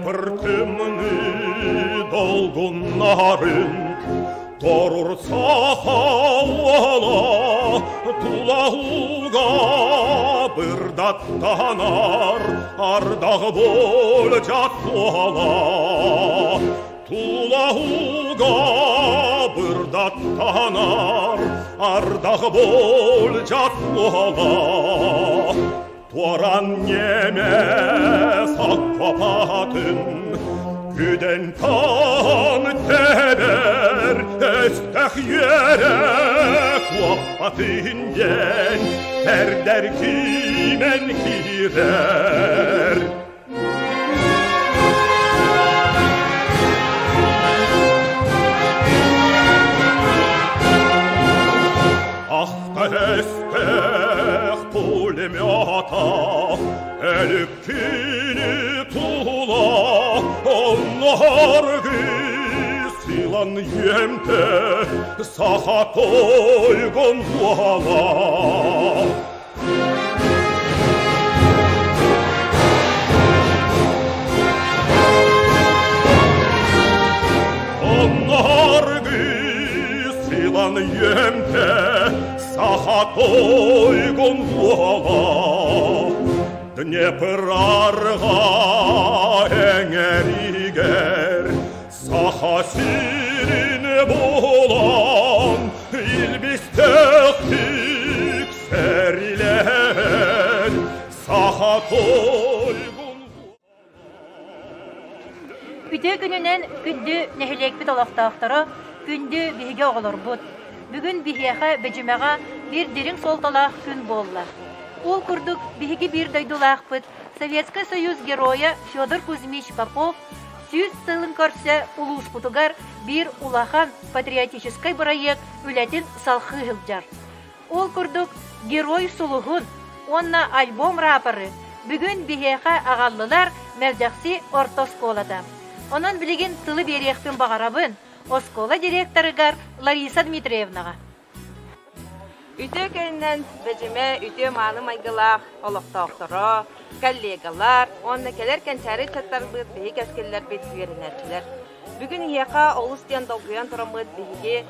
Днепр тымныы долгуннарын Торур саха уола Тулауга бырдаттанар Ардах болчат уола Тулауга бырдаттанар Ардах болчат уола Туоран немец оккопатын Күдэн-таан тэбэр Өстөх үөрэ куоппатын диэн Тэрдэр киимэн киирэр. Ахта-өстөөх пулемета Өлүктүнү тула Онноргы сылан үөмтэ Саха тойгон буола. Онноргы сылан үөмтэ Саха тойгон буола. Днепр арҕаа эҥэригэр Саха сирин булан илбистээхтик сэрилэһэн Саха тойгун. Үтүө күнүнэн күндү нэһилиэкпит олохтоохторо, күндү биһиги оҕолорбут! Бүгүн биһиэхэ Бэдьимэҕэ биир дириҥ суолталаах күн буолла. Ол курдук биһиги биир дойдулаахпыт Советскай Союз Геройа Федор Кузьмич Попов 100 сылын көрсө улууспутугар биир улахан патриотическай бырайыак үлэтин салхыы сылдьар. Ол курдук Герой сулуһун уонна альбом рапоры бүгүн биһиэхэ аҕаллылар Мэлдьэхси орто оскуолата. Онон билигин тылы биэриэхпин баҕарабын оскуола директорыгар Лариса Дмитриевнаҕа. Үтүө күнүнэн Бэдьимэ үтүө мааны майгылаах олохтоохторо, коллегалар уонна кэлэр кэнчээри ыччаттарбыт, биһи кэскиллэрбит үөрэнээччилэр. Бүгүн эһиэхэ олус диэн долгуйан тураммыт биһиги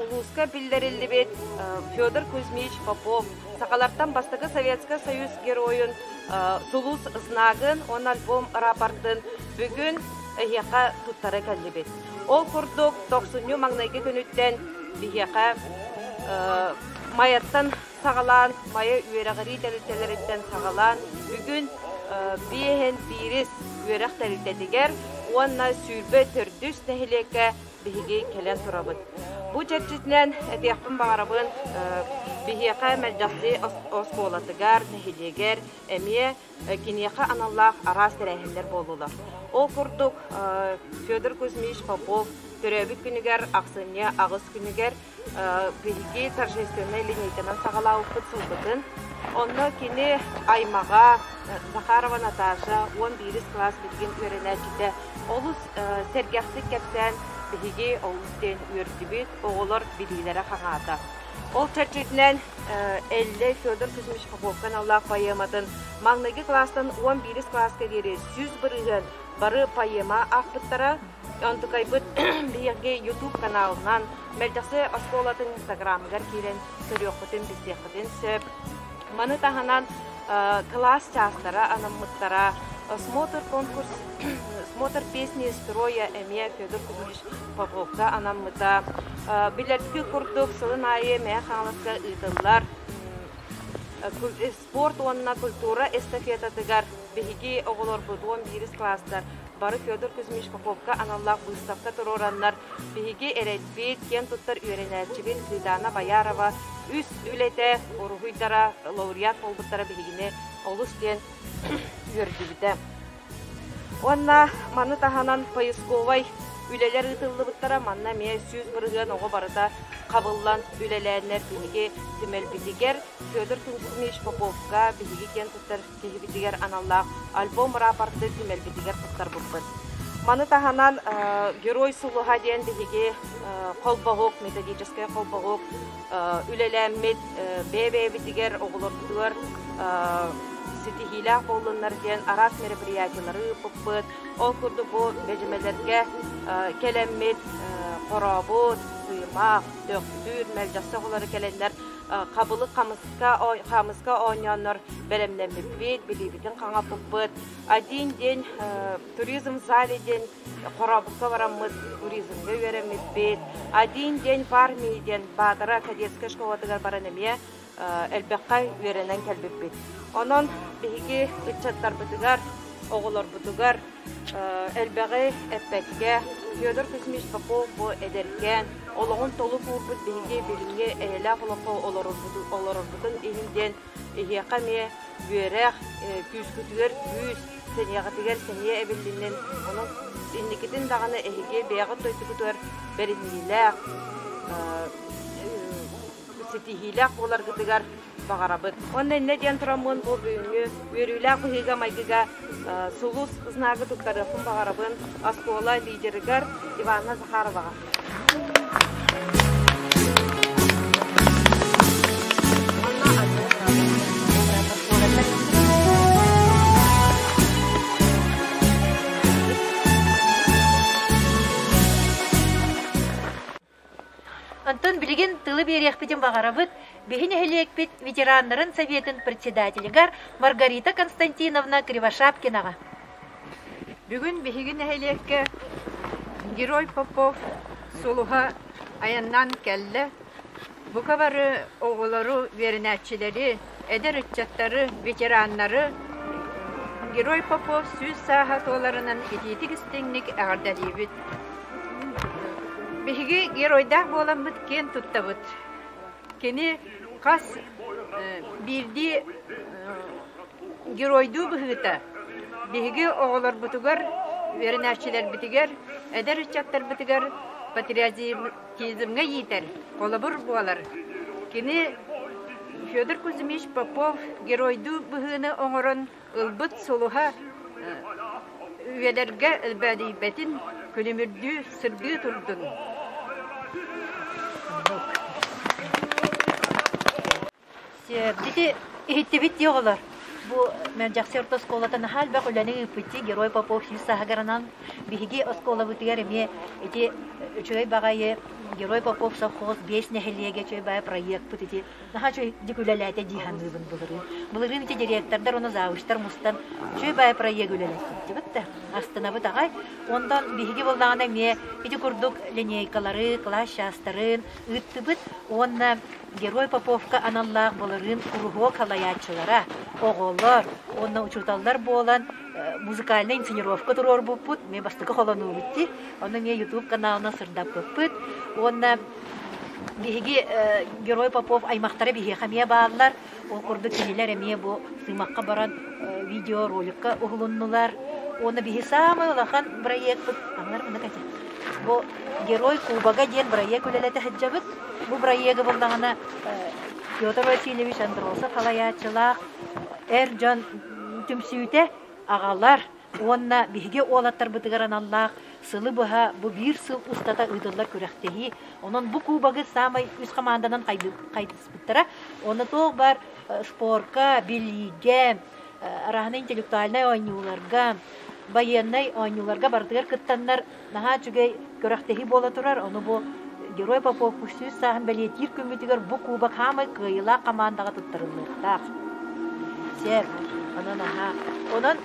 улууска биллэриллибит Федор Кузьмич Попов сахалартан бастакы Советскай Союз геройун Сулус знагын уонна альбом рапортын бүгүн эһиэхэ туттара кэллибит. Ол курдук тохсунньу маҥнайгы күнүттэн биһиэхэ Майаттан саҕалаан, Майа үөрэҕирии тэрилтэлэриттэн саҕалаан бүгүн биэһин биирис үөрэх тэрилтэтигэр уонна 24 нэһилиэккэ биһиги кэлэн турабыт. Бу чэрчитинэн этиэхпин баҕарабын, биһиэхэ Мэлдьэхси оскуолатыгар, нэһилиэгэр эмиэ киниэхэ аналлаах араас тэрээһиннэр буоллулар. Ол курдук Федор Кузьмич Попов төрөөбүт күнүгэр ахсынньы 8 күнүгэр биһиги торжественнай линейканан саҕалаабыппыт сылбытын. Онно кини аймаҕа Захарова Наташа 11 класс билигин үөрэнээччитэ олус сэргэхтик кэпсээн биһиги олус диэн үөрдүбүт, оҕолор билиилэрэ хаҥаата. Ол чэрчитинэн Эллэй Федор Кузьмич Поповка аналлаах поэматын маҥнайгы кылаастан 11 кылааска диэри 100% бары поэма аахпыттара. Онтукайбыт биһиги YouTube каналынан Мэлдьэхси оскуолатын инстаграмыгар киирэн көрүөххүтүн, билсиэххитин сөп. Маны таһынан кылаас чаастара анаммыттара. Смотр конкурс, смотр песни строя эмиэ Федор Кузьмич Поповка анаммыта. Билэрбит курдук сылын аайы Мэйэ Хаҥаласка ыытыллар спорт уонна культура эстафетатыгар биһиги оҕолорбут 11 класстар бары Федор Кузьмич Поповка аналлаах выставка туруораннар биһиги эрэлбит, киэн туттар үөрэнээччибит Светлана Боярова үс үлэтэ уруһуйдара лауреат буолбуттара биһигини олус диэн үөрдүбүтэ. Уонна маны таһынан поисковай үлэлэр ыытыллыбыттара. Манна эмиэ 100% оҕо барыта хабыллан үлэлээннэр биһиги түмэлбитигэр Федор Кузьмич Поповка биһиги киэн туттар киһибитигэр аналлаах альбом рапорты түмэлбитигэр туттарбыппыт. Маны таһынан Герой сулуһа диэн биһиги холбоһук, методическай холбоһук үлэлээммит бэйэ-бэйэбитигэр, оҕолорбутугар. ситиһиилээх буоллуннар диэн араас мероприятиелары ыыппыппыт. Ол курдук бу бэдьимэлэргэ кэлэммит хорообут, сыымах, төхтүүр, мэлдьэхси оҕолоро кэлэннэр хабылык хамыска, хаамыска оонньооннор бэлэмнэммиппит, билиибитин хаҥаппыппыт. Один день туризм в зале диэн Хорообукка бараммыт туризмҥа үөрэммиппит. Один день в армии диэн Баатара кадетскай школатыгар баран эмиэ элбэххэ үөрэнэн кэлбиппит. Онон биһиги ыччаттарбытыгар, оҕолорбутугар элбэҕи эппэккэ, Федор Кузьмич Попов бу эдэркээн, олоҕун толук уурбут биһиги билиҥҥи эйэлээх олоххо олорорбутун иһин диэн эһиэхэ эмиэ үөрэх, күүскүтүгэр күүс, сэниэҕитигэр сэниэ эбиллинин, онон инникитин даҕаны эһиги бэйэҕит дойдугутугар бэриниилээх, ситиһиилээх буоларгытыгар баҕарабыт. Уонна иннэ диэн тураммын бу бүгүҥҥү үөрүүлээх быһыыга-майгыга сулус знагы туттарыахпын баҕарабын оскуола лидерыгар Иванна Захароваҕа. Онтон билигин тылы биэриэхпитин баҕарабыт биһи нэһилиэкпит ветераннарын советын председателигэр Маргарита Константиновна Кривошапкинаҕа. Бүгүн биһиги нэһилиэккэ Герой Попов сулуһа айаннаан кэллэ. Бука бары оҕолору, үөрэнээччилэри, эдэр ыччаттары, ветераннары Герой Попов 100 сааһа туоларынан итиитик-истиҥник эҕэрдэлиибит. Биһиги геройдаах буоламмыт киэн туттабыт. Кини хас биирдии геройдуу быһыыта биһиги оҕолорбутугар, үөрэнээччилэрбитигэр, эдэр ыччаттарбытыгар патриотизмҥа иитэр, холобур буолар. Кини Федор Кузьмич Попов геройдуу быһыыны оҥорон ылбыт сулуһа үйэлэргэ өлбөөдүйбэтин, күлүмүрдүү сырдыы турдун. Ити иһиттибит дии оҕолор. Бу Мэлдьэхси орто оскуолата наһаа элбэх үлэни ыыппыт дии Герой Попов 100 сааһыгар биһиги оскуолабытыгар эмиэ ити үчүгэй баҕайы Герой Попов совхоз биэс нэһилиэгэ үчүгэй баҕайы проекпыт ити наһаа үчүгэйдик үлэлээтэ дии саныыбын былырыын. Былырыын ити директордар уонна завучтар мустан үчүгэй баҕайы проект үлэлэттибит да астынабыт аҕай. Онтон биһиги буоллаҕына эмиэ ити курдук линейкалары, класс чаастарын ыыттыбыт уонна Герой Поповка аналлаах былырыын куруһуок салайааччылара, оҕолор уонна учууталлар буолан музыкальнай инсценировка туруорбуппут, эмиэ бастакы холонуубут дии. Ону эмиэ YouTube каналынан сырдаппыппыт. Уонна биһиги Герой Попов аймахтара биһиэхэ эмиэ бааллар. Ол курдук кинилэр эмиэ бу Сыымахха баран видеороликка уһулуннулар. Уонна биһи саамай улахан проекпыт, бу Герой Кубога диэн бырайыак үлэлэтэ сылдьабыт. Бу бырайыагы буллаҕына Петр Васильевич Андросов салайааччылаах эр дьон түмсүүтэ аҕалар уонна биһиги уолаттарбытыгар аналлаах сылы быһа бу биир сыл устата ыытыллар күрэхтэһии. Онон бу кубогы саамай үс хамаанданан хайдыспыттара. Онно туох баар спорка, билиигэ, арааһынай интеллектуальнай оонньууларга, байыаннай оонньууларга барытыгар кыттаннар наһаа үчүгэй күрэхтэһии буола турар. Ону бу Герой Попов 100 сааһын бэлиэтиир күммүтүгэр бу кубок хаамай кыайыылаах хамаандаҕа туттарыллыахтаах. Сэр, онон аһаа. Онон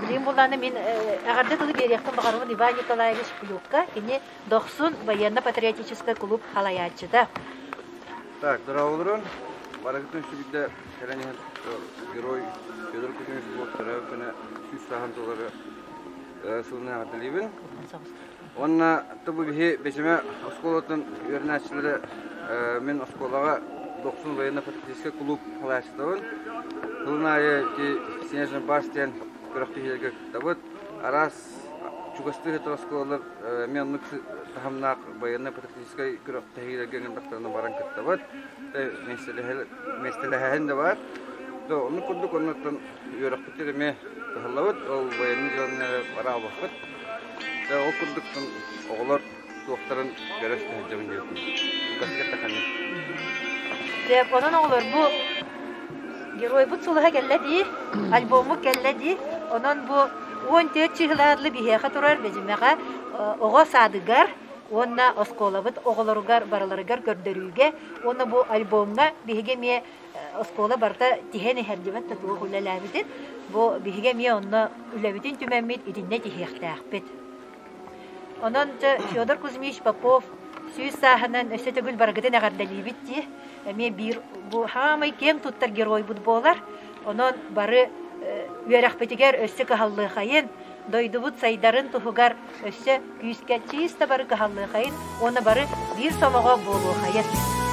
билигин буллааны мин эҕэрдэ тылы биэриэхпин баҕарабын Иван Николаевич Плюкка. Кини Дохсун военно-патриотическай клуб халайааччыта. Так, дорооболорун. Барыгытын үчүгүйдэ кэлэн иһэн герой Федор Кузьмич Попов төрөөбүт күнэ 100 сааһын туолары сылын эҕэрдэлиибин. Уонна бу биһи Бэчимэ оскуолатын үөрэнээччилэрэ мин оскуолаҕа Дохсун военно-патриотическай клуб салайааччытабын. Сылын аайы ити Снежный барс диэн күрэхтэһиилэргэ кыттабыт. Араас чугастыы сытар оскуолалар эмиэ оннук таһымнаах военно-патриотическай күрэхтэһиилэргэ ыҥырдахтарына баран кыттабыт. Миэстэлэһээһин да баар. Оннук курдук оннуттан үөрэхпитигэр эмиэ кыһаллабыт, ол военный дьыаланы бара албаппыт. Ол курдук оҕолор туохтарын көрө сылдьабын диэбитим. Онон оҕолор бу Геройбут сулуһа кэллэ дии, альбоммут кэллэ дии. Онон бу 14 чыһылаарлы биһиэхэ турар Бэдьимэҕэ оҕо саадыгар уонна оскуолабыт оҕолоругар барыларыгар көрдөрүүгэ уонна бу альбомҥа биһиги эмиэ оскуола барыта тиһэн иһэр диэбэт да туох үлэлээбитин бу биһиги эмиэ онно үлэбитин түмэммит итиннэ тиһиэхтээхпит. Онон Федор Кузьмич Попов 100 сааһынан өссө төгүл барыгытын эҕэрдэлиибит дии. Эмиэ биир бу хаамай киэҥ туттар геройбут буолар. Онон бары үөрэхпитигэр өссө кыһаллыахайын, дойдубут сайдарын туһугар өссө күүскэ чиста бары кыһаллыахайын уонна бары биир сомоҕо буолуохайын.